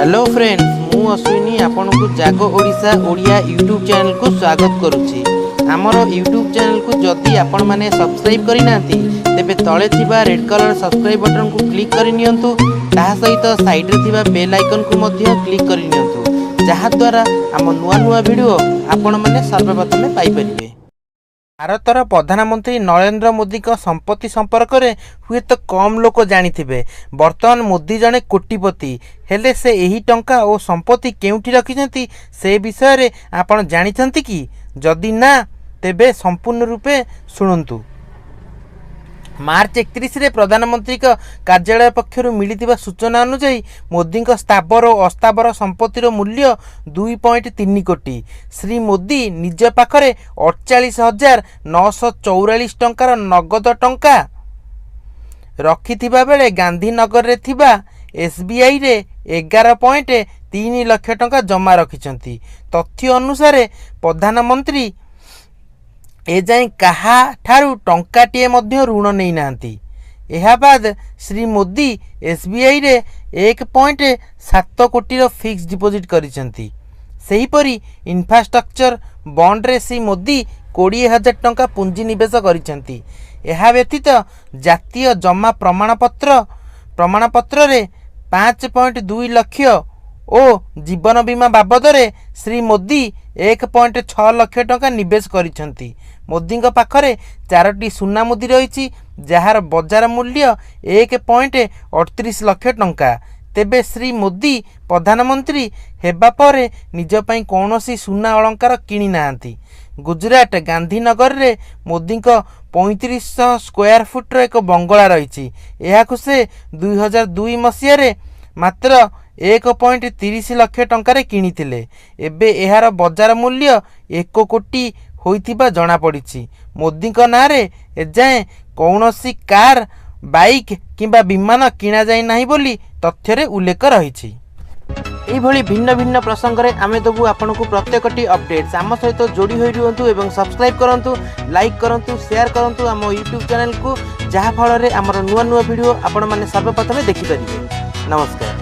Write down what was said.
Hello friends, ମୁଁ ଅଶ୍ୱିନୀ ଆପଣଙ୍କୁ ଜାଗ ଓଡ଼ିଶା ଓଡ଼ିଆ ୟୁଟ୍ୟୁବ୍ ଚ୍ୟାନେଲକୁ ସ୍ୱାଗତ କରୁଛି। ଆମର ୟୁଟ୍ୟୁବ୍ ଚ୍ୟାନେଲକୁ ଯଦି ଆପଣମାନେ ସବସ୍କ୍ରାଇବ୍ କରିନାହାନ୍ତି, ତେବେ ତଳେ ଥିବା ରେଡ୍ କଲର୍ ସବସ୍କ୍ରାଇବ୍ ବଟନ୍କୁ କ୍ଲିକ୍ କରିନିଅନ୍ତୁ। ତାହା ସହିତ ସାଇଡ଼୍ରେ ଥିବା ବେଲ୍ ଆଇକନ୍କୁ ମଧ୍ୟ କ୍ଲିକ୍ କରିନିଅନ୍ତୁ, ଯାହାଦ୍ୱାରା ଆମ ନୂଆ ନୂଆ ଭିଡ଼ିଓ ଆପଣମାନେ ସର୍ବପ୍ରଥମେ ପାଇପାରିବେ। ଭାରତର ପ୍ରଧାନମନ୍ତ୍ରୀ ନରେନ୍ଦ୍ର ମୋଦିଙ୍କ ସମ୍ପତ୍ତି ସମ୍ପର୍କରେ ହୁଏତ କମ୍ ଲୋକ ଜାଣିଥିବେ। ବର୍ତ୍ତମାନ ମୋଦି ଜଣେ କୋଟିପତି। ହେଲେ ସେ ଏହି ଟଙ୍କା ଓ ସମ୍ପତ୍ତି କେଉଁଠି ରଖିଛନ୍ତି, ସେ ବିଷୟରେ ଆପଣ ଜାଣିଛନ୍ତି କି? ଯଦି ନା, ତେବେ ସମ୍ପୂର୍ଣ୍ଣ ରୂପେ ଶୁଣନ୍ତୁ। ମାର୍ଚ୍ଚ 31ରେ ପ୍ରଧାନମନ୍ତ୍ରୀଙ୍କ କାର୍ଯ୍ୟାଳୟ ପକ୍ଷରୁ ମିଳିଥିବା ସୂଚନା ଅନୁଯାୟୀ, ମୋଦିଙ୍କ ସ୍ଥାବର ଓ ଅସ୍ଥାବର ସମ୍ପତ୍ତିର ମୂଲ୍ୟ 2.3 କୋଟି। ଶ୍ରୀ ମୋଦି ନିଜ ପାଖରେ 48,944 ଟଙ୍କାର ନଗଦ ଟଙ୍କା ରଖିଥିବା ବେଳେ ଗାନ୍ଧୀନଗରରେ ଥିବା ଏସ୍ବିଆଇରେ 11.3 ଲକ୍ଷ ଟଙ୍କା ଜମା ରଖିଛନ୍ତି। ତଥ୍ୟ ଅନୁସାରେ, ପ୍ରଧାନମନ୍ତ୍ରୀ ଏଯାଏଁ କାହାଠାରୁ ଟଙ୍କାଟିଏ ମଧ୍ୟ ଋଣ ନେଇନାହାନ୍ତି। ଏହାବାଦ ଶ୍ରୀ ମୋଦି ଏସ୍ବିଆଇରେ 1.7 କୋଟିର ଫିକ୍ସଡ ଡିପୋଜିଟ୍ କରିଛନ୍ତି। ସେହିପରି ଇନଫ୍ରାଷ୍ଟ୍ରକ୍ଚର ବଣ୍ଡରେ ଶ୍ରୀ ମୋଦି 20,000 ଟଙ୍କା ପୁଞ୍ଜି ନିବେଶ କରିଛନ୍ତି। ଏହା ବ୍ୟତୀତ ଜାତୀୟ ଜମା ପ୍ରମାଣପତ୍ରରେ 5.2 ଲକ୍ଷ ଓ ଜୀବନ ବୀମା ବାବଦରେ ଶ୍ରୀ ମୋଦି 1.6 ଲକ୍ଷ ଟଙ୍କା ନିବେଶ କରିଛନ୍ତି। ମୋଦିଙ୍କ ପାଖରେ ଚାରୋଟି ସୁନା ମୁଦି ରହିଛି, ଯାହାର ବଜାର ମୂଲ୍ୟ 1.38 ଲକ୍ଷ ଟଙ୍କା। ତେବେ ଶ୍ରୀ ମୋଦି ପ୍ରଧାନମନ୍ତ୍ରୀ ହେବା ପରେ ନିଜ ପାଇଁ କୌଣସି ସୁନା ଅଳଙ୍କାର କିଣି ନାହାନ୍ତି। ଗୁଜରାଟ ଗାନ୍ଧୀନଗରରେ ମୋଦିଙ୍କ 3500 ସ୍କୋୟାର ଫୁଟର ଏକ ବଙ୍ଗଳା ରହିଛି। ଏହାକୁ ସେ 2002 ମସିହାରେ ମାତ୍ର 1.30 ଲକ୍ଷ ଟଙ୍କାରେ କିଣିଥିଲେ। ଏବେ ଏହାର ବଜାର ମୂଲ୍ୟ 1 କୋଟି ହୋଇଥିବା ଜଣାପଡ଼ିଛି। ମୋଦିଙ୍କ ନାଁରେ ଏଯାଏଁ କୌଣସି କାର୍, ବାଇକ୍ କିମ୍ବା ବିମାନ କିଣାଯାଇ ନାହିଁ ବୋଲି ତଥ୍ୟରେ ଉଲ୍ଲେଖ ରହିଛି। ଏଇଭଳି ଭିନ୍ନ ଭିନ୍ନ ପ୍ରସଙ୍ଗରେ ଆମେ ଦେବୁ ଆପଣଙ୍କୁ ପ୍ରତ୍ୟେକଟି ଅପଡେଟ୍ସ। ଆମ ସହିତ ଯୋଡ଼ି ହୋଇ ରୁହନ୍ତୁ ଏବଂ ସବସ୍କ୍ରାଇବ୍ କରନ୍ତୁ, ଲାଇକ୍ କରନ୍ତୁ, ସେୟାର କରନ୍ତୁ ଆମ ୟୁଟ୍ୟୁବ୍ ଚ୍ୟାନେଲକୁ, ଯାହାଫଳରେ ଆମର ନୂଆ ନୂଆ ଭିଡ଼ିଓ ଆପଣମାନେ ସର୍ବପ୍ରଥମେ ଦେଖିପାରିବେ। ନମସ୍କାର।